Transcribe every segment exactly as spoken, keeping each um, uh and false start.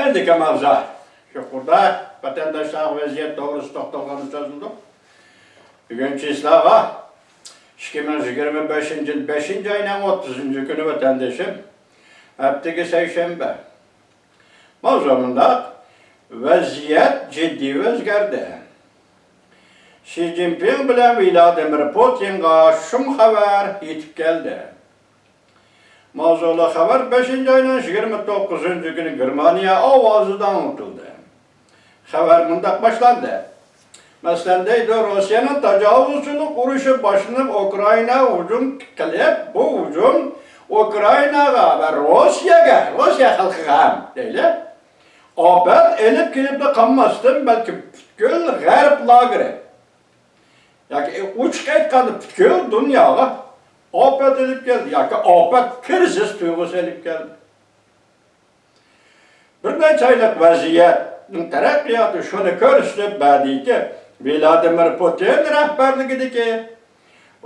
ئەمدىكى ماۋزۇ، يۇقىرىدا ۋەتەنداشلارغا ۋەزىيەت توغرىسىدا توختالغاندا سۆزلىدۇق. بۈگۈن چىسلاغا ئىككى مىڭ يىگىرمە بەشىنچى يىل بەشىنچى ئاينىڭ ئوتتۇزىنچى كۈنى ۋەتەندىشىم، ھەپتىگە سەيشەنبە. ماۋزۇ مۇنداق: ۋەزىيەت جىددىي ئۆزگەردى. شى جىنپىڭ بىلەن ۋلادىمىر پۇتىنغا شۇم خەۋەر يېتىپ كەلدى. ماۋزۇلۇق خەۋەر بەشىنچى ئاينىڭ يىگىرمە توققۇزىنچى كۈنى گېرمانىيە ئاۋازىدا ئاڭلىتىلدى. خەۋەر مۇنداق باشلاندى. مەسىلەن، دەيدۇ، روسىيەنىڭ تاجاۋۇزچىلىق ئۇرۇشى باشلىنىپ، ئۇكرائىنا ھۇجۇم قىلىپ، بۇ ھۇجۇم ئۇكرائىناغا ۋە روسىيەگە، روسىيە خەلقىگە ھەم، دەيلى، ئاپەت ئېلىپ كېلىپلا قالماستىن، بەلكى پۈتكۈل غەرب لاگېرى، ياكى ئوچۇق ئېيتقاندا، پۈتكۈل دۇنياغا ئاپەت ئېلىپ كەلدى، ياكى ئاپەت، كىرىزىس تۇيغۇسى ئېلىپ كەلدى. بىر نەچچە ئايلىق ۋەزىيەتنىڭ تەرەققىياتى شۇنى كۆرسىتىپ بەردىكى، ۋلادىمىر پۇتىن رەھبەرلىكىدىكى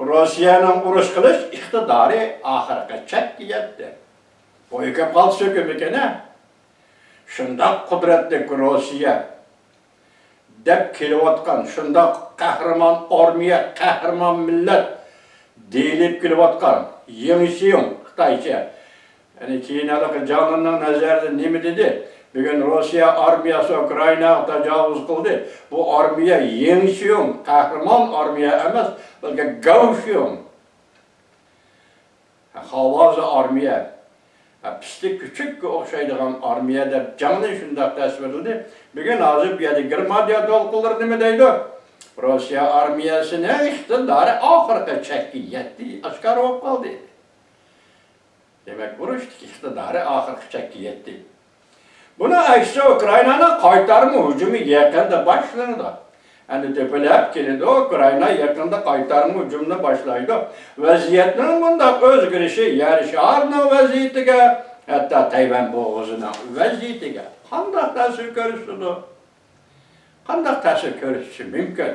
روسىيەنىڭ ئۇرۇش قىلىش ئىقتىدارى ئاخىرقى چەككە يەتتى. بويىقى پالتىس ھۆكۈمىتىنى شۇنداق قۇدرەتلىك روسىيە دەپ كېلىۋاتقان، شۇنداق قەھرىمان ئارمىيە، قەھرىمان مىللەت دېيىلىپ كېلىۋاتقان يېڭ شيۇڭ خىتايچە، يەنى كېيىن ھېلىقى جاڭلىنىڭ نەزەرىدە نېمە دېدى؟ بۈگۈن روسىيە ئارمىيەسى ئۇكرائىناغا تاجاۋۇز قىلدى. بۇ ئارمىيە يېڭ شيۇڭ، قەھرىمان ئارمىيە ئەمەس، بەلكى گاۋ شيۇڭ. خاۋازى ئارمىيە، پىستە كۈچۈككە ئوخشايدىغان ئارمىيە دەپ جاڭلى شۇنداق تەسۋىرلىدى. بۈگۈن ھازىر بۇ يەردە گېرمانىيە دولقۇنلىرى نېمە دەيدۇ؟ روسىيە ئارمىيەسىنىڭ ئىقتىدارى ئاخىرقى چەككە يەتتى، ئاشكارا بولۇپ قالدى. دېمەك، ئۇرۇشتىكى ئىقتىدارى ئاخىرقى چەككە يەتتى. بۇنىڭ ئەكسىچە، ئۇكرائىنانىڭ قايتارما ھۇجۇمى يېقىندا باشلىنىدۇ. ئەمدى تۆپىلەپ كېلىدۇ، ئۇكرائىنا يېقىندا قايتارما ھۇجۇمنى باشلايدۇ. ۋەزىيەتنىڭ مۇنداق ئۆزگىرىشى يەر شارىنىڭ ۋەزىيىتىگە، ھەتتا تەيۋەن بوغۇزىنىڭ ۋەزىيىتىگە قانداق تەسىر كۆرسىتىدۇ؟ قانداق تەسىر كۆرسىتىشى مۇمكىن؟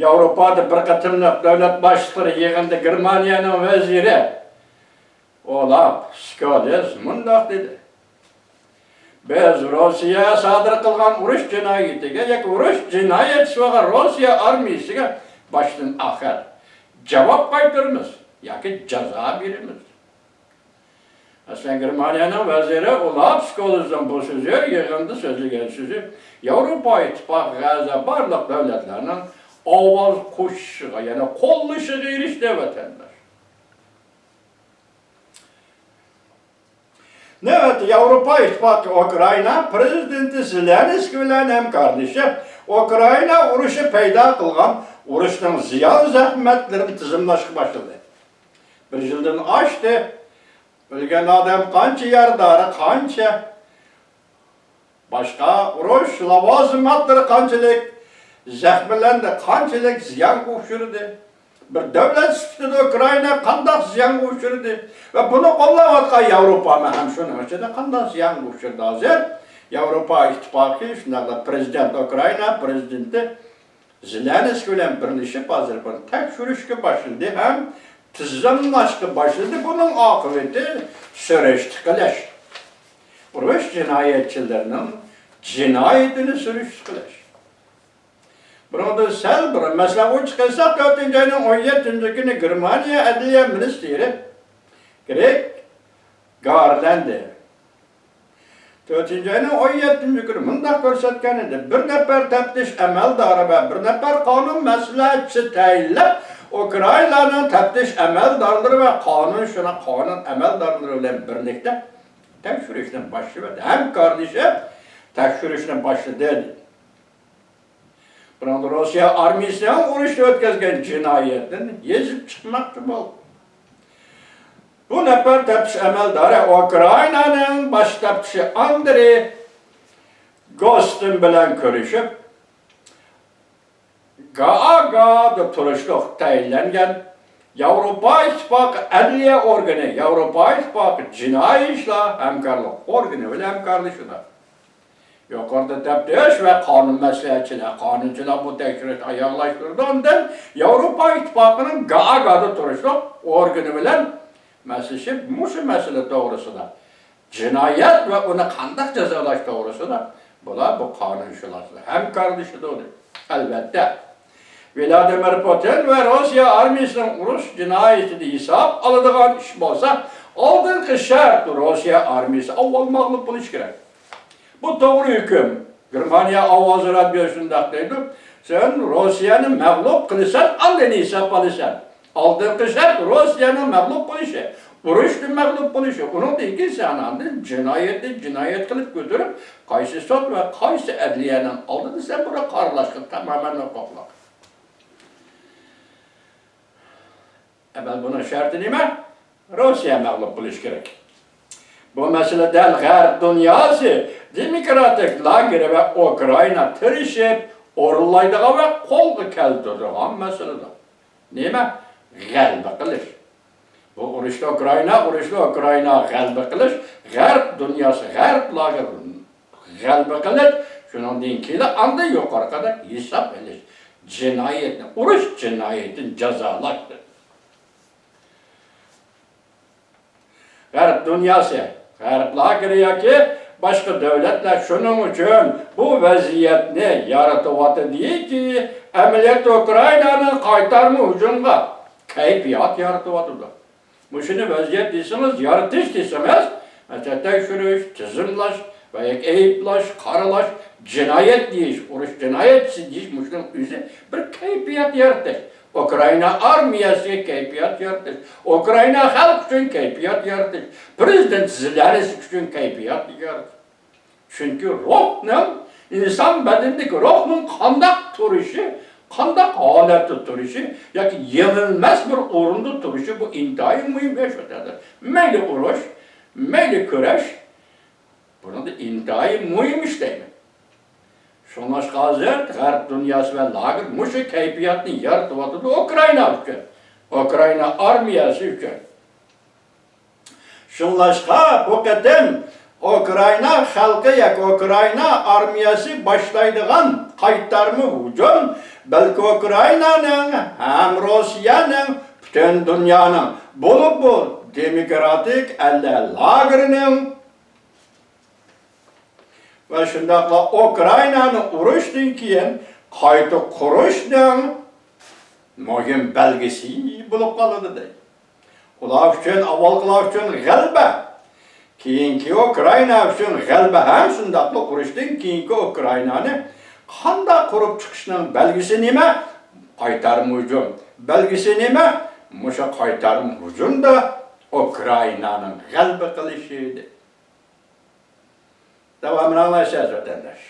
ياۋروپادا بىر قېتىملىق دۆلەت باشلىقلىرى يىغىنىدا گېرمانىيەنىڭ ۋەزىرى ئولاف سكولز مۇنداق دېدى: «بىز روسىيە سادىر قىلغان ئۇرۇش جىنايىتىگە ياكى ئۇرۇش جىنايەتچىسى بولغان روسىيە ئارمىيىسىگە باشتىن ئاخىر جاۋاب قايتۇرىمىز ياكى جازا بېرىمىز.» مەسىلەن، گېرمانىيەنىڭ ۋەزىرى ئولاف سكولزنىڭ بۇ سۆزى، يىغىندا سۆزلىگەن سۆزى ياۋروپا ئىتتىپاقىغا ئەزا بارلىق دۆلەتلەرنىڭ ئاۋاز قوشۇشىغا، يەنى قوللىشىغا ئېرىشتى، ۋەتەنداش. نۆۋەتتە ياۋروپا ئىتتىپاقى ئۇكرائىنا پىرېزىدېنتى زېلېنسكىي بىلەن ھەمكارلىشىپ، ئۇكرائىنا ئۇرۇشى پەيدا قىلغان ئۇرۇشنىڭ زىيان زەخمەتلىرىنى تىزىملاشقا باشلىدى. بىر يىلدىن ئاشتى. ئۆلگەن ئادەم قانچە، يارىدارى قانچە، باشقا ئۇرۇش لاۋازىماتلىرى قانچىلىك، زەخىملەندى، قانچىلىك زىيانغا ئۇچرىدى؟ بىر دۆلەت سۈپىتىدە ئۇكرائىنا قانداق زىيانغا ئۇچرىدى؟ ۋە بۇنى قوللاۋاتقان ياۋروپامۇ ھەم شۇنىڭ ئىچىدە قانداق زىيانغا ئۇچرىدى ھازىر؟ ياۋروپا ئىتتىپاقى، شۇنداقلا پىرېزىدېنت، ئۇكرائىنا پىرېزىدېنتى زېلېنسكىي بىلەن بىرلىشىپ ھازىر بۇنى تەكشۈرۈشكە باشلىدى ھەم تىزىملاشقا باشلىدى. بۇنىڭ ئاقىۋىتى سۈرۈشتە قىلىش. ئۇرۇش جىنايەتچىلىرىنىڭ جىنايىتىنى سۈرۈشتە قىلىش. بۇنىڭدىن سەل بۇرۇن، مەسىلەن، ئۇنچە قىلساق، تۆتىنچى ئاينىڭ ئون يەتتىنچى كۈنى گېرمانىيە ئەدلىيە مىنىستىرى گرېك گارلەندى تۆتىنچى ئاينىڭ ئون يەتتىنچى كۈنى مۇنداق كۆرسەتكەن ئىدى: «بىر نەپەر تەپتىش ئەمەلدارى ۋە بىر نەپەر قانۇن مەسلىھەتچىسى تەيىنلەپ، ئۇكرائىنانىڭ تەپتىش ئەمەلدارلىرى ۋە قانۇن، شۇنداق قانۇن ئەمەلدارلىرى بىلەن بىرلىكتە تەكشۈرۈشنى باشلىۋەتتى، ھەمكارلىشىپ تەكشۈرۈشنى باشلىدى» دېدى. بۇنىڭدا روسىيە ئارمىيىسىنىڭ ئۇرۇشتا ئۆتكۈزگەن جىنايەتنى يېزىپ چىقماقچى بولدى. بۇ نەپەر تەپتىش ئەمەلدارى ئۇكرائىنانىڭ باش تەپتىشى ئاندرېي گوستىن بىلەن كۆرۈشۈپ، گائاگادا تۇرۇشلۇق تەيىنلەنگەن ياۋروپا ئىتتىپاقى ئەدلىيە ئورگىنى، ياۋروپا ئىتتىپاقى جىنايى ئىشلار ھەمكارلىق ئورگىنى بىلەن ھەمكارلىشىدۇ. يۇقىرىدا تەپتىش ۋە قانۇن مەسلىھەتچىلەر، قانۇنچىلار بۇ تەكشۈرۈشنى ئاياغلاشتۇرىدۇ. ئاندىن ياۋروپا ئىتتىپاقىنىڭ گائاگادا تۇرۇشلۇق ئورگىنى بىلەن ماسلىشىپ، مۇشۇ مەسىلە توغرىسىدا جىنايەت ۋە ئۇنى قانداق جازالاش توغرىسىدا بۇلار بۇ قانۇنشۇناسلار ھەمكارلىشىدۇ. ئەلۋەتتە، ۋلادىمىر پۇتىن ۋە روسىيە ئارمىيىسىنىڭ ئۇرۇش جىنايىتىدە ھېساب ئالىدىغان ئىش بولسا، ئالدىنقى شەرت روسىيە ئارمىيىسى ئاۋۋال مەغلۇپ بولۇشى كېرەك. بۇ توغرا ھۆكۈم. گېرمانىيە ئاۋازى رادىيو شۇنداق دەيدۇ، سەن روسىيەنى مەغلۇپ قىلىسەن، ئاندىن ھېساب ئالىسەن. ئالدىنقى شەرت روسىيەنىڭ مەغلۇپ بولۇشى، ئۇرۇشتا مەغلۇپ بولۇشى. ئۇنىڭدىن كېيىن سەن ئاندىن جىنايەتنى جىنايەت قىلىپ كۆتۈرۈپ، قايسى سوت ۋە قايسى ئەدلىيەنىڭ ئالدىدا سەن بۇنى قارىلاشقا تامامەن ھوقۇقلۇق. ئەمەل بۇنىڭ شەرتى نېمە؟ روسىيە مەغلۇپ بولۇشى كېرەك. بۇ مەسىلە دەل غەرب دۇنياسى دېموكراتىك لاگېرى ۋە ئۇكرائىنا تىرىشىپ ئورۇنلايدىغان ۋە قولغا كەلتۈرىدىغان مەسىلىدۇر. نېمە؟ غەلىبە قىلىش. بۇ ئۇرۇشتا ئۇكرائىنا، ئۇرۇشتا ئۇكرائىنا غەلىبە قىلىش، غەرب دۇنياسى، غەرب لاگېرى غەلىبە قىلىش، شۇنىڭدىن كېيىن ئاندىن يۇقىرىقىدەك ھېساب ئېلىش، جىنايەتنى، ئۇرۇش جىنايىتىنى جازالاشتۇر. غەرب دۇنياسى، غەرب لاگېرى ياكى باشقا دۆلەتلەر شۇنىڭ ئۈچۈن بۇ ۋەزىيەتنى يارىتىۋاتىدۇكى، ئەمەلىيەتتە ئۇكرائىنانىڭ قايتارما ھۇجۇمغا كەيپىيات يارىتىۋاتىدۇ. مۇشۇنى ۋەزىيەت دېسىڭىز، يارىتىش دېسىڭىز، مەسىلەن، تەكشۈرۈش، تىزىملاش ۋە ياكى ئەيىبلەش، قارىلاش، جىنايەت دېيىش، ئۇرۇش جىنايەتچىسى دېيىش، مۇشۇنىڭ ئۆزى بىر كەيپىيات يارىتىش. ئۇكرائىنا ئارمىيەسىگە كەيپىيات يارىتىش، ئۇكرائىنا خەلقى ئۈچۈن كەيپىيات يارىتىش، پىرېزىدېنت زېلېنسكىي ئۈچۈن كەيپىيات يارىتىش. چۈنكى روھنىڭ، ئىنسان بەدىنىدىكى روھنىڭ قانداق تۇرۇشى، قانداق ھالەتتە تۇرۇشى ياكى يېڭىلمەس بىر ئورۇندا تۇرۇشى، بۇ ئىنتايىن مۇھىم ئىش ئۆتەدۇ. مەيلى ئۇرۇش، مەيلى كۈرەش، بۇنىڭدا ئىنتايىن مۇھىم ئىش دەيمەن. شۇڭلاشقا ھازىر غەرب دۇنياسى ۋە لاگېر مۇشۇ كەيپىياتنى يارىتىۋاتىدۇ ئۇكرائىنا ئۈچۈن. ئۇكرائىنا ئارمىيەسى ئۈچۈن. شۇڭلاشقا بۇ قېتىم ئۇكرائىنا خەلقى ياكى ئۇكرائىنا ئارمىيەسى باشلايدىغان قايتارما ھۇجۇم بەلكى ئۇكرائىنانىڭ ھەم روسىيەنىڭ، پۈتۈن دۇنيانىڭ، بولۇپمۇ دېموكراتىك ئەللەر لاگېرىنىڭ ۋە شۇنداقلا ئۇكرائىنانى ئۇرۇشتىن كېيىن قايتا قۇرۇشنىڭ مۇھىم بەلگىسى بولۇپ قالىدۇ دەيدۇ. ئۇلار ئۈچۈن، ئاۋۋالقىلار ئۈچۈن غەلىبە، كېيىنكى ئۇكرائىنا ئۈچۈن غەلىبە ھەم شۇنداقلا ئۇرۇشتىن كېيىنكى ئۇكرائىنانى قانداق قۇرۇپ چىقىشنىڭ بەلگىسى نېمە؟ قايتارما ھۇجۇم. بەلگىسى نېمە؟ مۇشۇ قايتارما ھۇجۇمدا ئۇكرائىنانىڭ غەلىبە قىلىشى دەيدۇ. داۋامىنى ئاڭلايسىز، ۋەتەنداش.